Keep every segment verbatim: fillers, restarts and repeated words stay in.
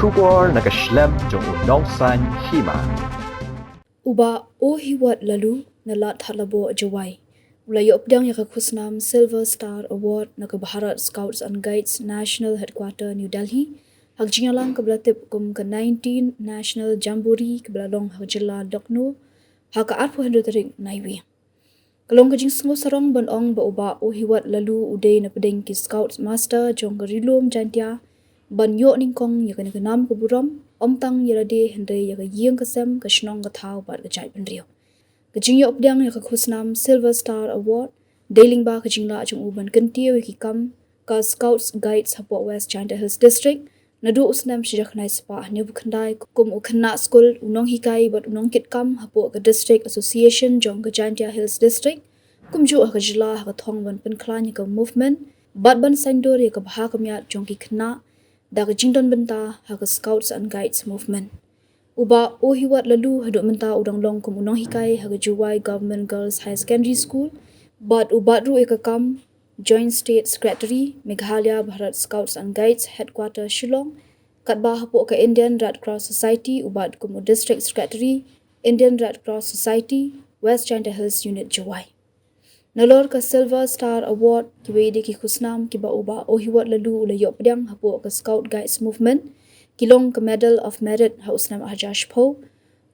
Khubor na ka shlem jong u nongsaiñ hima. U Bah Ohiwat Laloo na Lad Thatlabo Jowai u la ïoh pdiang ïa ka khusnam Silver Star Award na ka Bharat Scouts and Guides National Headquarter, New Delhi, ha ka jingïalang kaba la tip kum ka nineteen National Jamboree kaba la long ha ka jylla Lucknow ha ka arphew hynriew tarik Naiwieng. Ka long ka jingsngew sarong ban ong ba u Bah Ohiwat Laloo u dei na pdeng ki Scout Master jong ka Ri Lum Jaintia ban ïoh nyngkong ïa kane ka nam ka burom, ym tang ïa lade hynrei ïa ka ïing ka sem, ka shnong ka thaw bad ka jaitbynriew. Ka jingïoh pdiang ïa ka khusnam Silver Star Award dei lyngba ka jinglah jong u ban kyntiew ïa ki kam ka Scouts Guides hapoh West Jaintia Hills District naduh u snem shi hajar khyndai spah hynñiewphew khyndai kum u khynnah skul, u nonghikai bad u nongkitkam hapoh ka District Association jong ka Jaintia Hills District, kumjuh ha ka jylla ha ka thong ban pynkhlaiñ ïa ka movement bad ban saiñdur ïa ka bha ka miat jong ki khynnah da ka jingdon bynta ha ka Scouts and Guides movement. U Bah Ohiwat Laloo haduh mynta u dang long kum u nonghikai ha ka Jowai Government Girls Higher Secondary School bad u bat ruh ïa ka kam Joint State Secretary, Meghalaya Bharat Scouts and Guides Headquarter, Shillong, katba hapoh ka Indian Red Cross Society u bat kum u District Secretary, Indian Red Cross Society, West Jaintia Hills Unit, Jowai. Nalor ka Silver Star Award, kiwei de ki khusnam kiba u Bah Ohiwat Laloo u la ïoh pdiang hapoh ka Scout Guides Movement ki long ka Medal of Merit ha u snem ar hajar shiphew,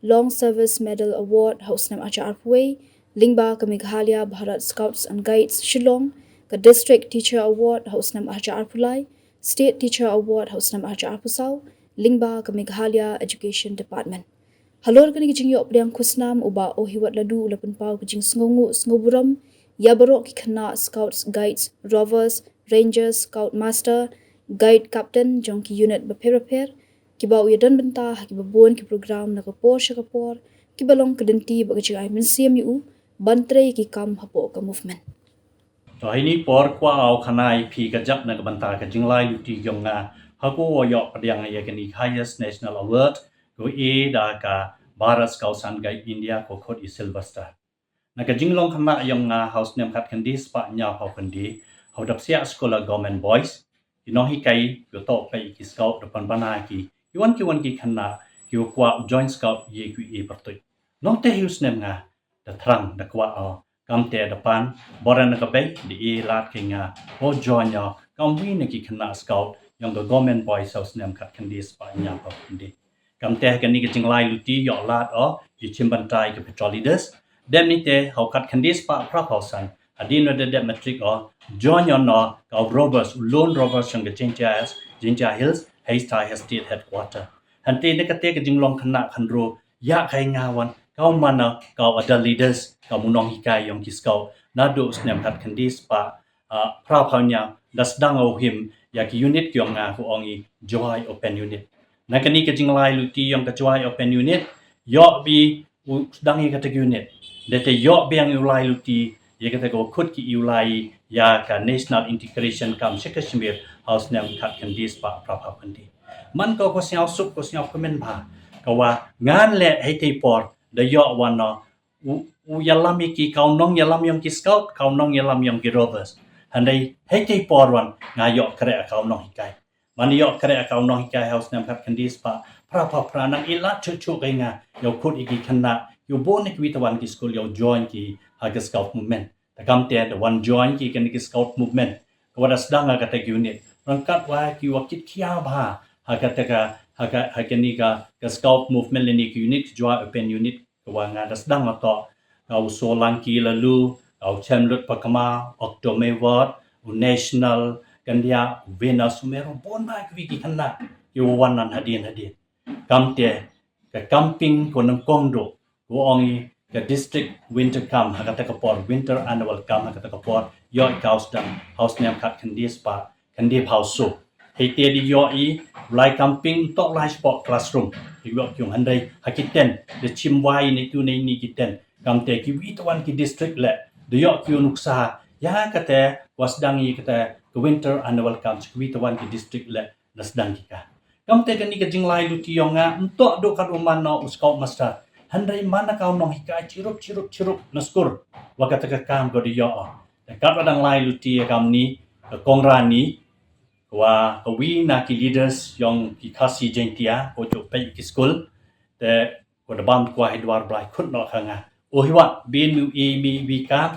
Long Service Medal Award ha u snem ar hajar arphew wei lyngba ka Meghalaya Bharat Scouts and Guides Shillong, ka District Teacher Award ha u snem ar hajar arphew lai, State Teacher Award ha u snem ar hajar arphew saw lyngba ka Meghalaya Education Department. Halor kane ka jingïoh pdiang khusnam, u Bah Ohiwat Laloo u la pynpaw ka jingsngewnguh sngewburom ïa baroh ki khynnah Scouts, Guides, Rovers, Rangers, Scout Master, Guide Captain jong ki unit bapher bapher kiba u ïadon bynta ha kiba bun ki program na ka por sha ka por kiba long ka lynti bad ka jingai mynsiem ïa u ban trei ïa ki kam hapoh ka movement. To ha kane ka por kwah u khana ïa phi ka jaka na ka bynta ka jinglai luti jong nga ha kaei ba u ïoh pdiang ïa kane ka highest national award, kaei da ka Bharat Scouts and Guide India, kaei khot i Silver Star. Na ka jinglong khynnah jong nga ha u snem khatkhyndai spah hynñiewphew khyndai, ha u dap siah skul ha Government Boys, ki nonghikai, ki tohpei ki scout da pynbna ki, ki wan ki wan ki khynnah kiba kwah u join scout ïa kiwei pat. Nangta ha u snem nga da thrang da kwah o, kamte da pan, bor na ka bei da i lad ka nga, u join o kum uwei na ki khynnah scout jong ka Government Boys ha u snem khatkhyndai spah hynñiewphew khyndai. Kamte ha kane ka jinglai luti ïoh lad o, ïa shim bynta ïa ka patrol leaders. Dep nangta ha u khatkhyndai spah phraphew san, hadien ba da dep matric o, join o na ka Rovers, u Lone Rovers jong ka Jaintia Hills, Jaintia Hills, ha East State Headquarter. Hangta na kata ka jinglong khynnah khynraw, ïa ka nga wan, ka u man o ka u adult leaders, ka u nonghikai jong ki scout, naduh u snem khatkhyndai spah ah, phraphew hynñiew, da sdang u him ïa ki unit ki jong nga, ka ong i Jowai Open Unit. Na kane ka jinglai luti jong ka Jowai Open Unit, ïoh ba u sdang ïa kata ka unit. Da te ïoh ba u lai luti ïa kata ka khot ki u lai ïa ka National Integration Camp sha Kashmir ha u snem khatkhyndai spah phraphew khyndai. Man ka, ka sngewsuk, ka sngewkmen bha, ka wa ngan leh ha kata ka por da ïoh wan o u, u ïalam ïa ki, ka u nongïalam jong ki scout, ka u nongïalam jong ki Rovers. Hynrei ha kata ka por wan nga ïoh khreh ka u nonghikai. Man ïoh khreh ka u nonghikai ha u snem khatkhyndai spah phraphew phra, nang i lad shuh shuh ka nga ïa u khot ïa ki khynnah, ïa u bun na kiwei pat ki skul ïa u join ki ha ka scout movement. Te kamte da wan join ki kane ka scout movement, ka wa da sdang ha kata ka unit, ryngkat wa ki wa kit khia bha ha kata ka, ha ka, ha kane ka, ka scout movement lane ka unit, ka Jowai Open Unit, ka wa nga da sdang o to, ka u Solanki Laloo, ka u Chemlut Pakma, Okto Mewat, u National Kandia, u Venus Sumeru, bun bha kiwei ki khynnah ki wa wan nan hadien hadien. Kamte ka camping ka nyngkong duh, ka ong i ka District Winter Camp ha kata ka por, Winter Annual Camp ha kata ka por, ïoh i ka u sdang ha u snem khatkhyndai spah khyndaiphew saw. Hangta da ïoh i lai camping, to lai spah classroom, da ïoh ki ong, hynrei ha ki tent da shim wai na tu na ini ki tent. Kamte kiwei pat ki district leh da ïoh ki u nuksa ïa kata ka wa sdang i kata ka Winter Annual Camp, kiwei pat ki district leh da sdang ki ka. Kamte kane ka jinglai luti jong nga, ym toh duh kat u man o u scout master, hynrei man ka u nonghikai chirup chirup chirup na skur, wa kata ka kam ka da ïoh o. Te kat wa dang lai luti ïa kamni, ka Kongrani, Wa kawi na ki leaders yong ki Khasi Jaintia, ko ju peit ki skul, te ko da bam kwah hi dwar blai khut noh ka nga. O hi wat, bin mi u e mi wi ka,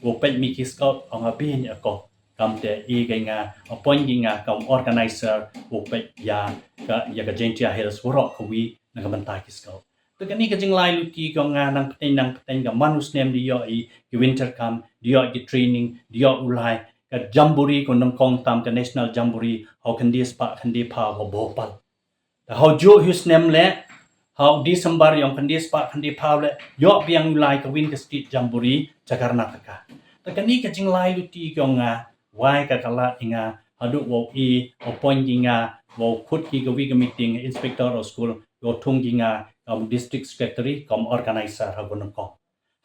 o peit mi ki scout, ong a bin ya ko. Kam te i ka nga, appoint ki nga kam organizer, o peit ya ka, ya ka Jaintia Hills, warok kawi na ka bynta ki scout. Te kani ka jinglai luti ko nga nang pteng nang pteng ka man u snem di yoh i ki winter camp, di yoh ki training, di yoh u lai, ka jamboree ko nyngkong tam ka national jamboree, hau khyndai spah khyndai phaw ha Bhopal. Te hau juh hi u snem le, hau December yong khyndai spah khyndai phaw le, yoh biang u lai ka win ka state jamboree, cha Karnataka. Te kani ka jinglai luti ko nga, wai ka kalat i nga, haduh wow i, appoint ki nga, wow khut ki kawi ka meeting, inspector o school, wow thung ki nga, kam district secretary, kam organizer, ha ko nyngkong.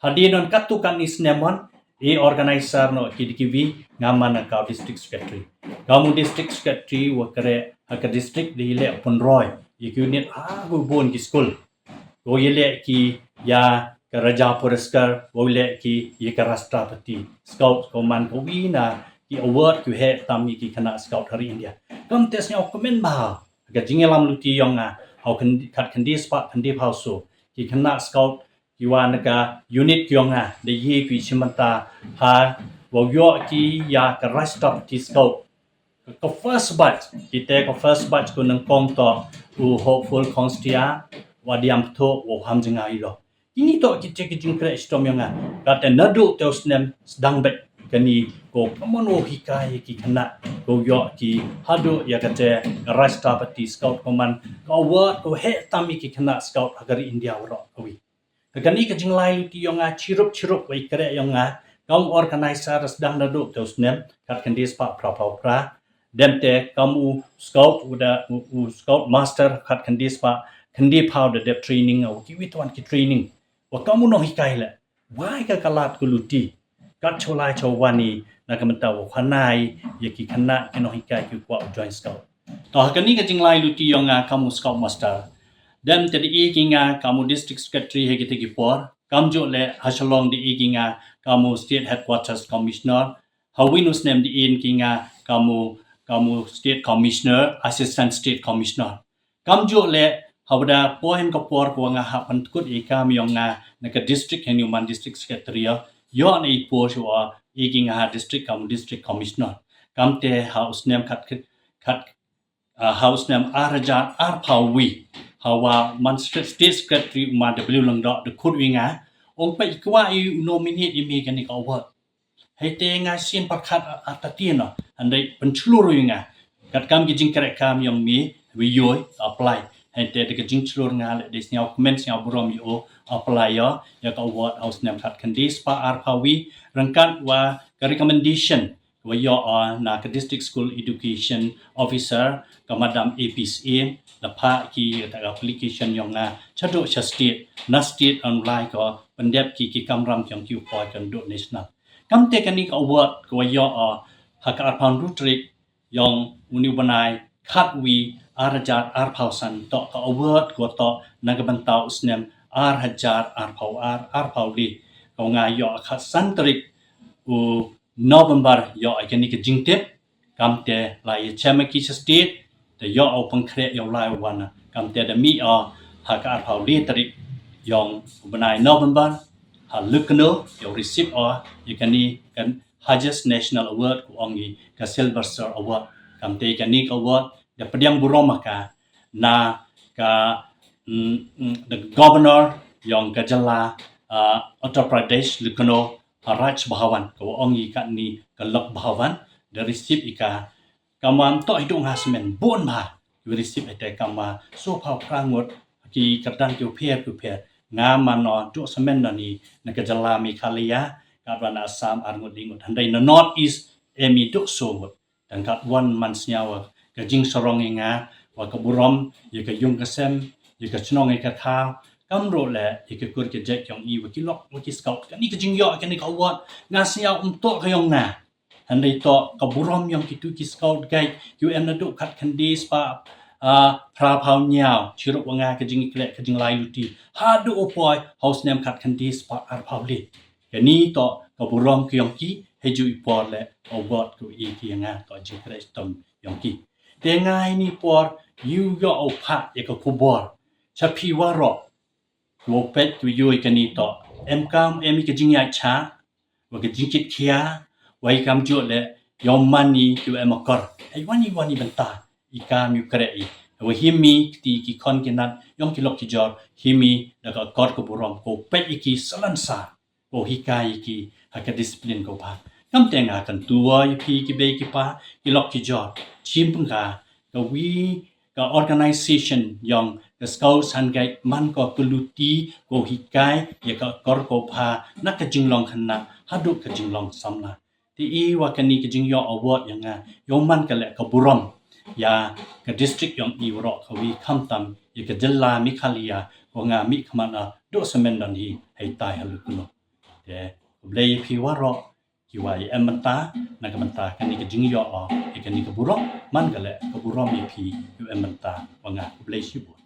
Hadien don katu kani snem wan, i organizer noh ki di kiwi, nga man ka district secretary. Kam u district secretary, wa kre, ha ka district di le pun roi, i ki unit, a, gu bun ki skul. Wow yaleh ki ya ka Raja Puraskar, wow yaleh ki ya ka Rashtrapati. Scout ko man kawi na ki award ki heh tam ya ki khynnah scout ha ri India. Kam te sngewkmen bha, ka jingïalam luti yong nga, hau khyndai, khat khyndai spah khyndai phaw so. Ki khynnah scout, ki wa na ka unit yong nga, da ye ki chimanta, ha, wow yoh ki ya ka Rashtrapati Scout. Ka first batch, kita ka first batch ko nyngkong to, u Hopeful Khongstia, wa diam ptho, u Ham Jngai lo. Kini to kita ki jingkreh chitom yong nga. Kata naduh te u snem sdang bek kani ko kamon u hikai ki khynnah, ko yoh ki haduh ya kata ka Rashtrapati Scout ko man, ka award ko heh tam ya ki khynnah scout ha ka ri India warok kawi. Kani ka jinglai luti yong nga chirup chirup wei kreh yong nga, kam organizer sdang naduh te u snem, khat khyndai spah phra phaw phra. Dem te kam u scout u da, u, u scout master khat khyndai spah khyndai phaw da dep training, u kiwi tuan ki training. Wa kam u nonghikai le, wai ka kalat ko luti. Kat cholai chowani, na ka mynta wa khanai, ya ki khynnah ki nonghikai ki kwah u join scout. To ha kani ka jinglai luti yong nga kam u scout master. Dem te di i ki nga kam u district secretary ha kita ki por. Kam juh le ha Shillong di i ki nga kam u state headquarters commissioner. Ha win u snem di i ki nga kam u, kam u state commissioner, assistant state commissioner. Kam juh le, ha wada poin ka por ko nga ha pan tkut i kam yong nga na ka district hen u man district secretary ya. Yo na i por shu i ki nga ha district kam u district commissioner. Kam te ha u snem khat, khat, ah, ha u snem ar hajar ar phaw wi. Ha wa man state secretary u ma W Lyngdoh da khut wi nga. Ong pa i kwah i nominate i mi kani ka award. Hei te nga sien parkhat a, a tatin no. Handai pynchlur wi nga. Kat kam ki jingkreh kam yong mi, wi yoi, apply. Hei te da ka jingchlur nga le, da sniaw kmen sniaw burom yo, apply yo, ya ka award ha u snem khat khyndai spah ar phaw wi, ryngkat wa ka recommendation, wa yo, ah, na ka District School Education Officer, ka Madam A P Syiem, da pha ki, ta ka application yong nga, chaduh cha state, na state on lai ko, pyndep ki, ki kamram yong ki u poi kan duh national. Kam te kani ka award ko wa yo, ah, ha ka ar phaw hynriew tarik yong uni u bnai khat wi ar hajar ar phaw san to ka award ko to na ka bynta u snem ar hajar ar phaw ar, ar phaw li. Ko nga yo ha khat san tarik u November yo ha kani ka jingtip. Kam te la ya chem ki cha state, te yo u pangkhreh yo lai wan. Kam te da mih o ha ka ar phaw li tarik yong u bnai November, ha Lucknow, yo receive o ya kani ka highest national award ko ong i ka Silver Star Award. Kam te kani ka award, da pdiang burom ka, na ka, mm, mm, the governor yong ka jylla, ah, Uttar Pradesh, Lucknow, ha Raj Bhavan, ko ong i kani ka Lok Bhavan, da receive i ka, ka man to i dong ha semen, bun bha, wi receive i te ka ma, so phaw phra ngut, ki kyrdan ki u pher, ki u pher, nga man no, duh semen no ni, na ka jylla Meghalaya, ka wan Assam, ar ngut, di ngut, handai na North East, em i duh so ngut. Tang kat wan man sniaw wa ka jingsarong i nga, wa ka burom, ya ka yung ka sem, ya ka chnong ya ka thaw, kam ruh le, ya ka kur ka jek yong i, wa ki lok, wa ki scout, kani ka jingyo, kani ka award, nga sniaw um to ka yong nga. Handai to, ka burom yong ki tu ki scout guide, ki em na duh khat khyndai spah, ah, phra phaw hynñiaw, chirup wa nga ka jingkhleh, ka jinglai luti. Haduh u poi, ha u snem khat khyndai spah ar phaw li. Kani to ka burom ki yong ki, hei ju i por le, award ko i ki ya nga, to jingkhreh chitom yong ki. Te nga ha ini i por, ïoh ïoh u phah ïa ka khubor sha phi waroh, kiwa peit kiwa ïohi kani toh, em kam em i ka jingïaishah, wa ka jingkitkhia, wa i kam jooh leh, ïoh man i kiwa em akor. Hei wan i wan i bynta, i kam ïoh kreh i. Wa himi kti ki khon ki nat, yong ki lok ki jor, himi da ka akor ka burom, ko peit i ki salan sa, ko hikai i ki ha ka discipline ko ba. Kam te nga kan tua i phi ki bei ki pa, ki lok ki jor. Chim pynka, ka wi ka organization yong ka Scouts and Guide man ko ka luti ko hikai ïa ka akor ko ba na ka jinglong khynnah haduh ka jinglong samla. Te i wa kani ka jingïoh award ïa nga, ïoh man ka leh ka burom ïa ka district yong i waroh ka wi khamtam ïa ka jylla Meghalaya ko nga mih khmat na duh samen don hi hei tai ha Lukno. Te khublei ïa phi waroh, ki wa i em bynta, na ka bynta kani ka jingïoh, ïa kani ka burom, man ka leh ka burom ïa phi, ïa em bynta, wa nga khublei shibun.